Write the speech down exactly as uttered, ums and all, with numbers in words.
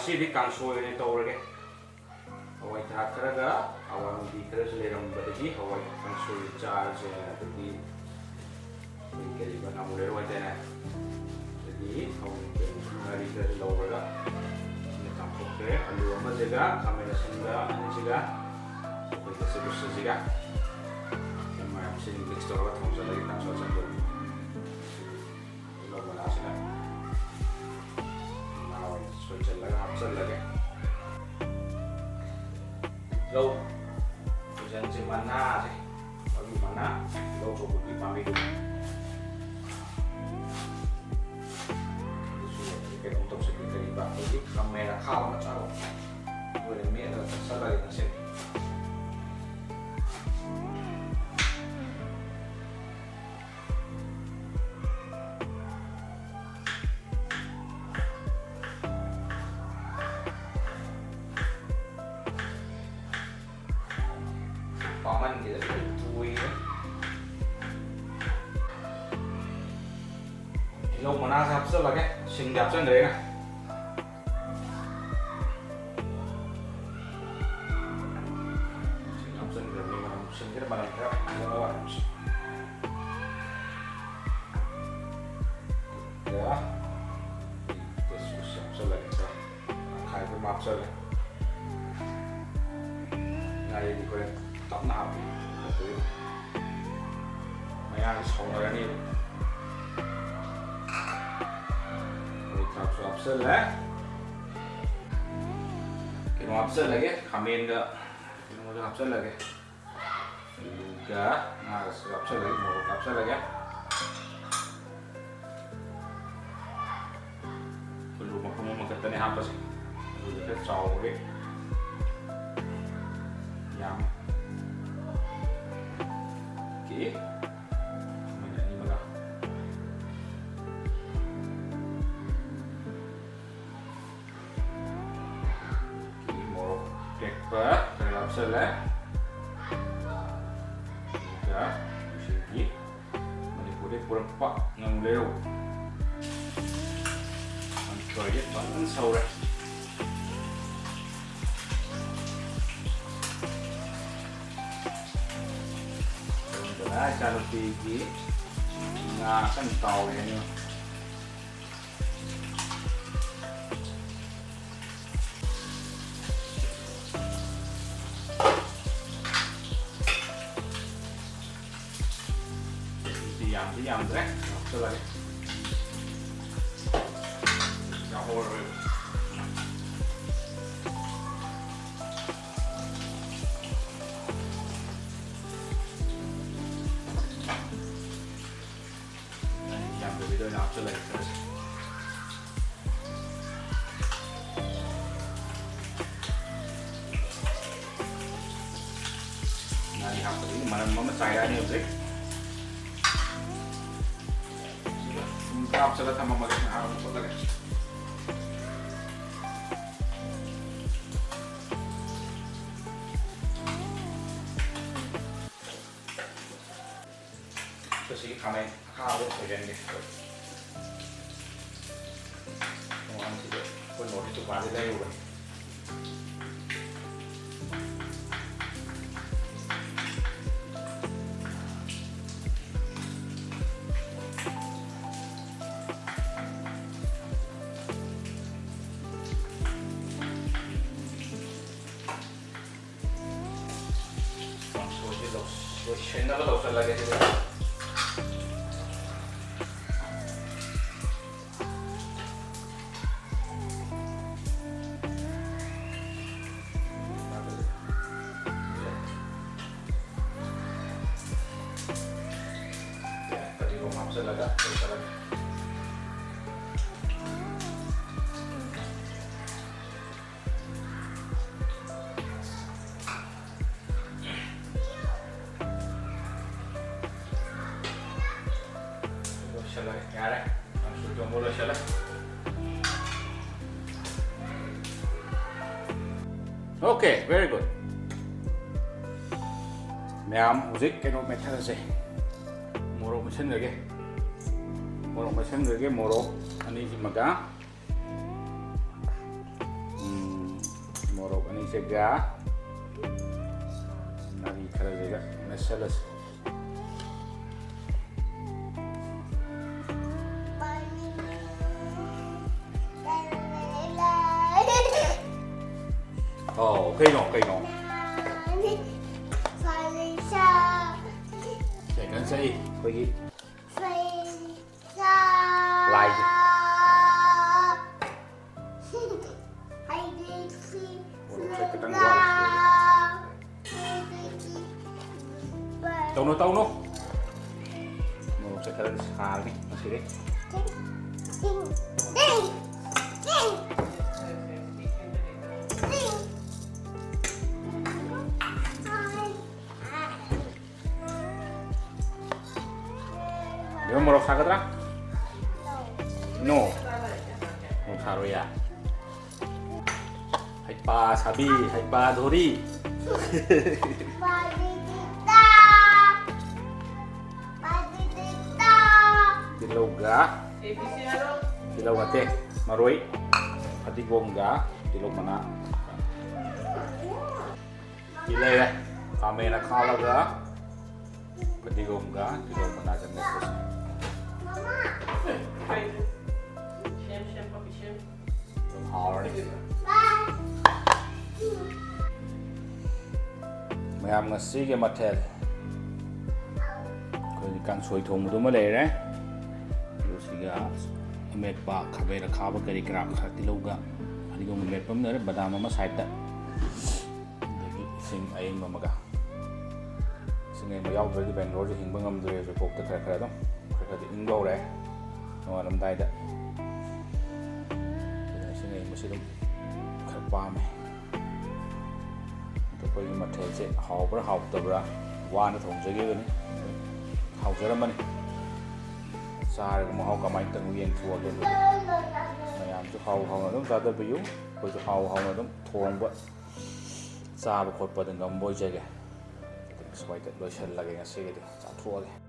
ꯁꯤꯗꯤ ꯀꯥꯡꯁꯣꯏ ꯑꯣꯏꯅ ꯇꯧꯔꯒꯦ꯫ ꯍꯋꯥꯏ ꯊ꯭ꯔꯥꯛ ꯈꯔꯒ ꯍꯋꯥꯏ ꯃꯨꯕꯤ ꯈꯔꯁꯨ ꯂꯩꯔꯝꯕꯗꯒꯤ ꯍꯋꯥꯏ ꯀꯥꯡꯁꯣꯏ ꯆꯥꯔꯁꯦꯅ꯫ ꯑꯗꯒꯤ ꯑꯩꯈꯣꯏ ꯀꯔꯤꯕ ꯉꯥꯃꯨ ꯂꯩꯔꯨ ꯍꯥꯏꯇꯥꯔꯦ꯫ ꯑꯗꯒꯤ ꯊꯥꯎ ꯉꯥꯔꯤ ꯈꯔꯁꯨ ꯂꯧꯔꯒ ꯁꯤꯅ ꯆꯥꯝꯊꯣꯛꯈ꯭ꯔꯦ꯫ ꯑꯂꯨ ꯑꯃꯁꯤꯒ ꯈꯥꯃꯦꯟ ꯑꯁꯤꯟꯕ ꯑꯅꯤꯁꯤꯒ ꯑꯩꯈꯣꯏ ꯀꯆꯕꯨꯁꯁꯤꯒ ꯃꯌꯥꯝꯁꯤ mix ꯇꯧꯔꯒ ꯊꯣꯡꯖꯤꯜꯂꯒꯦ ꯀꯥꯡꯁꯣꯏ ꯑꯆꯝꯕ꯫ ꯇꯤꯜꯍꯧ ꯃꯅꯥꯁꯤꯅ ꯃꯅꯥ ꯑꯣꯏꯅ ꯁꯣꯏꯁꯤꯜꯂꯒ ꯍꯥꯞꯆꯤꯜꯂꯒꯦ꯫ ꯇꯤꯜꯍꯧ ꯐꯨꯖꯟꯁꯦ ꯃꯅꯥꯁꯦ, ꯃꯔꯨ ꯃꯅꯥ, ꯇꯤꯜꯍꯧ ꯀꯧꯕꯒꯤ ꯄꯥꯝꯕꯤꯗꯨ꯫ ꯑꯗꯨꯁꯨ ꯀꯩꯅꯣꯝ ꯇꯧꯁꯤꯜꯂꯦ, ꯀꯔꯤꯕ, ꯍꯧꯖꯤꯛ ꯈꯥꯃꯦꯟ ꯑꯈꯥꯕ ꯃꯆꯥꯗꯣ ꯑꯗꯨ ꯑꯣꯏꯅ ꯃꯦꯠꯂꯒ ꯆꯥꯁꯤꯜꯂꯒꯦ ꯉꯁꯤꯗꯤ꯫ ꯄꯥꯃꯟꯈꯤꯗꯅ ꯂꯣꯏ ꯇꯣꯏꯈ꯭ꯔꯦ꯫ ꯇꯤꯜꯍꯧ ꯃꯅꯥꯁꯦ ꯍꯥꯞꯆꯤꯜꯂꯒꯦ, ꯁꯤꯡꯗꯤ ꯍꯥꯞꯆꯤꯟꯈ꯭ꯔꯦ ꯑꯩꯅ꯫ ꯁꯤꯡ ꯍꯥꯞꯆꯤꯟꯈ꯭ꯔꯕꯅꯤ, ꯃꯅꯝ, ꯁꯤꯡꯁꯤꯅ ꯃꯅꯝ ꯈꯔ ꯐꯖꯅꯕ꯫ ꯑꯗꯨꯒ ꯍꯥꯞꯆꯤꯜꯂꯒꯦ ꯈꯔ꯫ ꯇꯪꯈꯥꯏ ꯑꯗꯨꯝ ꯍꯥꯞꯆꯜꯂꯦ꯫ ꯉꯥꯔꯤꯗꯤ ꯍꯣꯔꯦꯟ ꯇꯞꯅ ꯍꯥꯞꯄꯤ꯫ ꯅꯠꯇ꯭ꯔꯗꯤ ꯃꯌꯥꯝꯁꯤ ꯁꯧꯅꯔꯅꯤꯕ꯫ ꯍꯋꯥꯏ ꯊ꯭ꯔꯥꯛꯁꯨ ꯍꯥꯞꯆꯜꯂꯦ꯫ ꯀꯩꯅꯣ ꯍꯥꯞꯆꯜꯂꯒꯦ, ꯈꯥꯃꯦꯟꯒ ꯀꯩꯅꯣꯒ ꯍꯥꯞꯆꯜꯂꯒꯦ꯫ ꯑꯂꯨꯒ ꯉꯥꯒꯁꯨ ꯍꯥꯞꯆꯜꯂꯒꯦ, ꯃꯣꯔꯣꯛ ꯍꯥꯞꯆꯜꯂꯒꯦ꯫ ꯑꯂꯨ ꯃꯄꯨꯝ ꯑꯃꯈꯛꯇꯅꯦ ꯍꯥꯞꯄꯁꯦ, ꯑꯂꯨꯗꯤ ꯈꯔ ꯆꯥꯎꯕꯒꯤ ꯌꯥꯝꯃꯦ꯫ ꯑꯣꯀꯦ, ꯑꯃꯅ ꯑꯅꯤꯃꯒ꯫ ꯃꯣꯔꯣꯛ ꯑꯇꯦꯛꯄ ꯈꯔ ꯍꯥꯞꯆꯜꯂꯦ꯫ ꯑꯗꯨꯒ ꯉꯁꯤꯒꯤ ꯃꯅꯤꯄꯨꯔꯗꯒꯤ ꯄꯨꯔꯛꯄ ꯉꯥꯃꯨ ꯂꯩꯔꯧ ꯀꯥꯡꯁꯣꯏꯁꯦ ꯐꯖꯅ ꯁꯧꯔꯦ꯫ ꯏꯆꯥꯅꯨꯄꯤꯒꯤ ꯉꯥ ꯀꯟꯅ ꯇꯥꯎꯔꯤ ꯍꯥꯏꯅ꯫ ꯁꯤ ꯌꯥꯝꯗꯤ ꯌꯥꯝꯗ꯭ꯔꯦ, ꯍꯥꯞꯆꯜꯂꯒꯦ꯫ ꯌꯥꯝ ꯍꯧꯔꯔꯣꯏꯕ꯫ ꯌꯥꯝꯗꯕꯤꯗ ꯑꯣꯏꯅ ꯍꯥꯞꯆꯜꯂꯒꯦ ꯈꯔꯁꯦ꯫ ꯉꯥꯔꯤ ꯍꯥꯞꯄꯗꯒꯤ ꯃꯅꯝ ꯑꯃ ꯆꯥꯏꯔꯛꯑꯅꯤ ꯍꯧꯖꯤꯛ꯫ ꯁꯤꯒ ꯁꯨꯝ ꯍꯥꯞꯆꯜꯂ ꯊꯝꯃꯝꯃꯒꯦ ꯉꯥꯏꯍꯥꯛ ꯑꯃꯨꯛ ꯐꯨꯠꯂꯒꯦ꯫ ꯑꯩꯈꯣꯏ ꯁꯤꯒꯤ ꯈꯥꯃꯦꯟ ꯑꯈꯥꯕꯗꯣ ꯁꯣꯏꯖꯟꯒꯦ꯫ ꯇꯣꯉꯥꯟꯁꯤꯗ ꯑꯩꯈꯣꯏ ꯅꯣꯔꯠ ꯏꯁ ꯗꯨꯀꯥꯟꯗꯩ ꯂꯩꯔꯨꯕꯅꯤ꯫ ꯀꯥꯡꯁꯣꯏꯁꯦ ꯂꯣꯏꯁꯤꯟꯅꯕ ꯇꯧꯁꯜꯂꯒꯦ ꯁꯤꯗ꯫ ꯐꯗꯤꯒꯣꯝ ꯍꯥꯞꯆꯜꯂꯒ ꯂꯣꯏꯁꯜꯂꯒꯦ꯫ ꯂꯣꯏꯁꯜꯂꯦ, ꯌꯥꯔꯦ꯫ ꯀꯥꯡꯁꯣꯏ ꯊꯣꯡꯕ ꯂꯣꯏꯁꯜꯂꯦ꯫ Okay, very good. ꯃꯌꯥꯝ ꯍꯧꯖꯤꯛ ꯀꯩꯅꯣ ꯃꯦꯠꯊꯔꯁꯦ꯫ ꯃꯣꯔꯣꯛ ꯃꯦꯠꯁꯟꯈ꯭ꯔꯒꯦ꯫ ꯃꯣꯔꯣꯛ ꯃꯦꯠꯁꯟꯈ꯭ꯔꯒꯦ, ꯃꯣꯔꯣꯛ ꯑꯅꯤꯁꯤꯃꯒ꯫ ꯎꯝ, ꯃꯣꯔꯣꯛ ꯑꯅꯤꯁꯤꯒ ꯉꯥꯔꯤ ꯈꯔꯁꯤꯒ ꯃꯦꯠꯁꯜꯂꯁꯤ꯫ ꯀꯩꯅꯣ, ꯀꯩꯅꯣ? ꯁꯥꯏꯀꯜ ꯁꯛꯏ ꯑꯩꯈꯣꯏꯒꯤ ꯂꯥꯏꯁꯦ꯫ ꯃꯣꯔꯣꯛꯁꯦ ꯈꯤꯇꯪ ꯋꯥꯠꯂꯤ꯫ ꯇꯧꯅꯣ, ꯇꯧꯅꯣ꯫ ꯃꯣꯔꯣꯛꯁꯦ ꯈꯔꯗꯤ ꯁꯥꯔꯅꯤ ꯉꯁꯤꯗꯤ꯫ ꯕꯦꯝꯃ, ꯃꯣꯔꯣꯛ ꯁꯥꯒꯗ꯭ꯔꯥ? No. ꯃꯣꯔꯣꯛ ꯁꯥꯔꯣꯏꯌꯦ꯫ ꯍꯩꯄꯥ ꯁꯥꯕꯤ, ꯍꯩꯄꯥ ꯙꯣꯔꯤ꯫ ꯇꯤꯜꯍꯧꯒ, ꯇꯤꯜꯍꯧ ꯅꯠꯇꯦ, ꯃꯔꯣꯏ, ꯐꯗꯤꯒꯣꯝꯒ ꯇꯤꯜꯍꯧ ꯃꯅꯥ꯫ ꯁꯤ ꯂꯩꯔꯦ꯫ ꯈꯥꯃꯦꯟ ꯑꯈꯥꯕꯒ ꯐꯗꯤꯒꯣꯝꯒ ꯇꯤꯜꯍꯧ ꯃꯅꯥꯒ ꯃꯦꯠꯄꯁꯦ꯫ ꯑꯗꯨꯝ ꯍꯥꯎꯔꯅꯤ꯫ ꯃꯌꯥꯝ, ꯉꯁꯤꯒꯤ ꯃꯊꯦꯜ ꯑꯩꯈꯣꯏꯒꯤ ꯀꯥꯡꯁꯣꯏ ꯊꯣꯡꯕꯗꯨꯃ ꯂꯩꯔꯦ꯫ ꯑꯗꯨ ꯁꯤꯒ ꯑꯃꯦꯠꯄ, ꯈꯥꯃꯦꯟ ꯑꯈꯥꯕ ꯀꯔꯤ ꯀꯔꯥ ꯈꯔ, ꯇꯤꯜꯍꯧꯒ ꯐꯗꯤꯒꯣꯝꯒ ꯃꯦꯠꯄ ꯑꯃ ꯂꯩꯔꯦ, ꯕꯗꯥꯝ ꯑꯃ ꯁꯥꯏꯠꯇ꯫ ꯑꯗꯒꯤ ꯏꯁꯤꯡ ꯑꯏꯪꯕ ꯑꯃꯒ꯫ ꯏꯁꯤꯡ ꯑꯏꯪꯕ ꯌꯥꯎꯗ꯭ꯔꯗꯤ ꯕꯦꯡꯒ꯭ꯂꯣꯔꯁꯦ ꯍꯤꯡꯕ ꯉꯝꯗ꯭ꯔꯦ꯫ ꯍꯧꯖꯤꯛꯐꯥꯎꯗ ꯈꯔ ꯈꯔ ꯑꯗꯨꯝ, ꯈꯔ ꯈꯔꯗꯤ ꯏꯪꯕ ꯍꯧꯔꯦ ꯅꯣꯡꯉꯥꯜꯂꯝꯗꯥꯏꯗ꯫ ꯑꯗꯨꯅ ꯏꯁꯤꯡ ꯑꯏꯪꯕꯁꯤ ꯑꯗꯨꯝ ꯈꯔ ꯄꯥꯝꯃꯦ꯫ ꯑꯗꯣ ꯑꯩꯈꯣꯏꯒꯤ ꯃꯊꯦꯜꯁꯦ ꯍꯥꯎꯕ꯭ꯔꯥ ꯍꯥꯎꯇꯕ꯭ꯔꯥ, ꯋꯥꯅ ꯊꯣꯡꯖꯈꯤꯕꯅꯤ, ꯍꯥꯎꯖꯔꯝꯃꯅꯤ꯫ ꯆꯥꯔꯒ ꯃꯍꯥꯎ ꯀꯃꯥꯏꯅ ꯇꯧꯏ ꯌꯦꯡꯊꯣꯛꯑꯒꯦ꯫ ꯑꯗꯨꯗꯤ ꯃꯌꯥꯝꯁꯨ ꯍꯥꯎ ꯍꯥꯎꯅ ꯑꯗꯨꯝ ꯆꯥꯗꯕꯤꯌꯨ, ꯑꯩꯈꯣꯏꯁꯨ ꯍꯥꯎ ꯍꯥꯎꯅ ꯑꯗꯨꯝ ꯊꯣꯡꯕ ꯆꯥꯕ ꯈꯣꯠꯄꯗ ꯉꯝꯕ ꯑꯣꯏꯖꯒꯦ꯫ ꯑꯗꯨꯝ ꯁ꯭ꯋꯥꯏꯗ ꯂꯣꯏꯁꯤꯜꯂꯒꯦ ꯉꯁꯤꯒꯤꯗꯤ, ꯆꯥꯊꯣꯛꯑꯒꯦ꯫